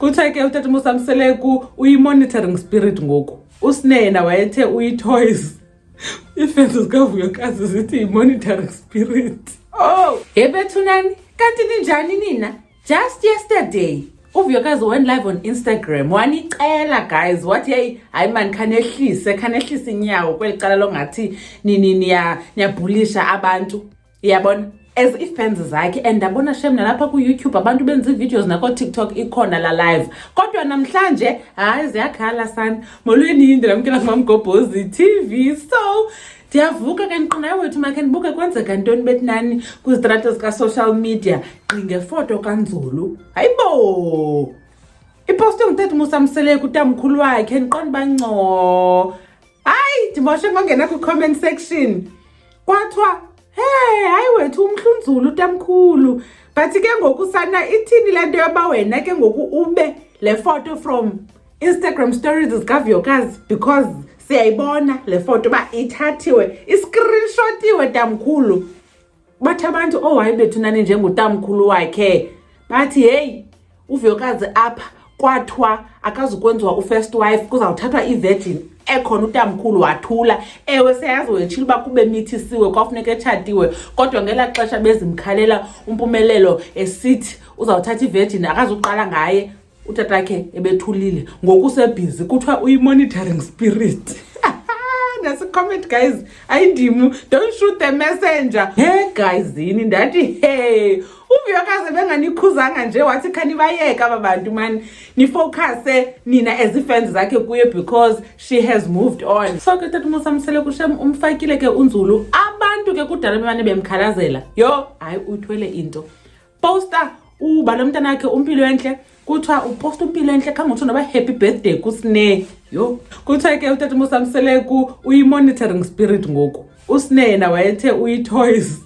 Kuthiwa ke utata Musa Mseleku uyi-monitoring spirit ngoku. USinena wayethe uyi-toys. Ii-fans zikaVuyokazi zithi yi-monitoring spirit. Oh, he bethunani, kanti ninjani nina? Just yesterday uVuyokazi went live on Instagram, wanicela guys, wathi hey, hayi man, khanehlise, khanehlise inyawo kweli cala longathi niyabhulisha abantu, iyabona, as ii-fans zakhe. And ndabona shem nalapha ku-YouTube abantu benza ii-videos, nako-TikTok ikhona la live. Kodwa namhlanje hayi, ziyakhala sana. Molweni, ndinamkela kuMamgobhozi TV. So ndiyavuka ke, ndiqonda wethu makhe ndibuke kwenzeka ntoni betinani kwizitrato zika-social media. Gqi ngefoto kaNzulu, hayibo, ipostwe ngutata Musa Mseleku, utamkhulu wakhe. Ndiqonda uba nco, hayi, ndimoshe ngongena kwi-comment section. Kwathiwa hey, hayi wethu, umhlunzulu utamkhulu. But ke ngoku sana, ithini le nto yoba wena ke ngoku ube le photo from Instagram stories zikaVuyokazi? Because siyayibona le foto uba ithathiwe, iscreenshotiwe, tamkhulu. Bathi abantu, oh hayi bethu nani, njengotamkhulu wakhe, bathi heyi, uVuyokazi apha kwathiwa akazukwenziwa u-first wife, kuzawuthathwa i-virgin ekhona. Utamkhulu wathula. Ewe, siyayazi wetshile uba kube mithisiwe, kwafuneka etshatiwe, kodwa ngelaa xesha bezimkhalela uMpumelelo esithi uzawuthatha i-virgin, akazuqala ngaye, utatakhe ebethulile. Ngoku usebhizi, kuthiwa uyi-monitoring spirit. Nasi comment guys, ayindimu, don't shoot the messenger. He guys, yini, ndathi hey, uVuyokazi benganikhuzanga nje, wathi khanibayeka aba bantu mani, nifocuse nina as ii-fans zakhe kuye because she has moved on. So ke tata Musa Mseleku shem umfakile ke uNzulu. Abantu ke kudala bemane bemkhalazela, yho hayi, uthwele into. Posta uba lo mntana wakhe uMpilo Entle, kuthiwa uposta uMpilo Entle khange utsho noba happy birthday kuSine. Yho, kuthiwa ke utata Musa Mseleku uyi-monitoring spirit ngoku. USinena wayethe uyi-toys.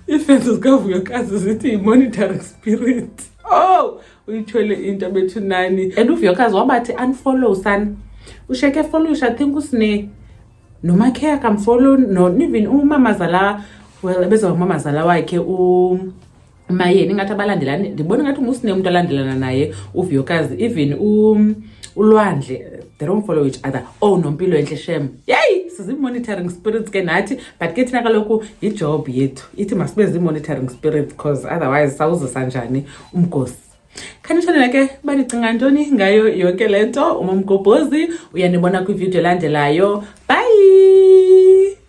Ii-fans zikaVuyokazi zithi yi-monitoring spirit. Oh, uyithwele into bethu nani. And uVuyokazi wabathi unfollow sana, usheke followisha. I think uSine nomakhe akamfollow, no even umamazala, well, ebeza umamazala wakhe uMayeni, ingathi abalandelani. Ndibona ingathi nguSine umntu alandelana naye uVuyokazi. Even uLwandle, they don't follow each other. Oh, noMpilo Entle shem. Yeyi, sizi-monitoring spirits ke nathi, but ke thina kaloku yijob yethu ithi masibe zii-monitoring spirits, because otherwise sawuzisa njani umgosi? Khanitshonela ke banicinga ntoni ngayo yonke le nto. UMamgobhozi uyanibona kwividiyo elandelayo. Bye.